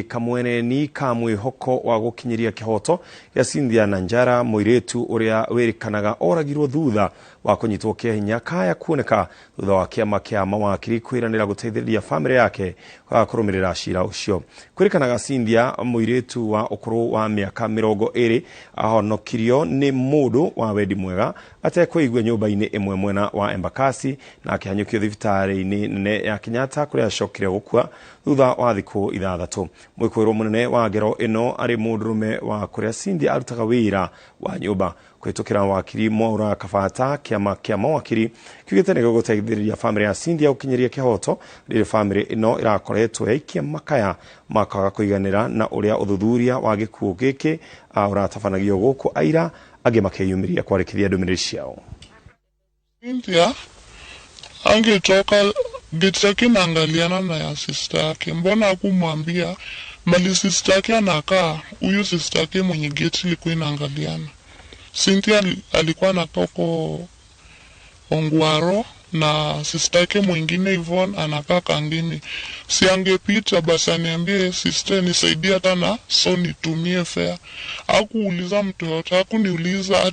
Kamweneni ka mwihoko wa gukinyiria kihoto gia Cynthia Nanjara, muiritu uria wirikanaga oragirwo thutha wa kunyitwo kia hinya, kaya kuoneka thutha wa kiama kia mawakiri kwiranira guteithiriria family yake kurumirira cira ucio. Kwirikanaga Cynthia, muiritu wa ukuru wa miaka 20, ahonokirio ni mundu wa wendi mwega atekũigua nyũmba-inĩ ĩmwe mwena wa Embakasi na akĩhanyũkio thibitarĩ-inĩ nene ya Kenyatta kũrĩa acokire gũkua thutha wa thikũ 6. Mwĩkũĩrwo mũnene wa ngero ĩno arĩ mũndũrũme wa kũrĩa Cynthia arutaga wĩra wa nyũmba. Kũhĩtũkĩra wakiri Mwaura Kabata, kĩama kĩa mawakiri kiugĩte nĩ gĩgũteithĩrĩria famĩlĩ ya Cynthia gũkinyĩria kĩhoto rĩrĩ famĩlĩ ĩno ĩrakoretwo yaikia makaya ma kwaga kũiganĩra na ũrĩa ũthuthuria wa gĩkuũ gĩkĩ ũratabanagio gũkũ aira angĩ makeyumĩria kwarĩkithia ndũmĩrĩri ciao. Cynthia angetoka geti yake inaangaliana na ya sister yake, mbona hakumwambia mali sister yake anakaa? Huyu sister yake mwenye geti ilikuwa inaangaliana. Cynthia alikuwa anakaa huko Ongwaro na sister yake mwingine Yvonne anakaa Kangini. Si angepita basi aniambie, "Sister, nisaidie hata na so nitumie fare." Hakuuliza mtu yote, hakuniuliza hata.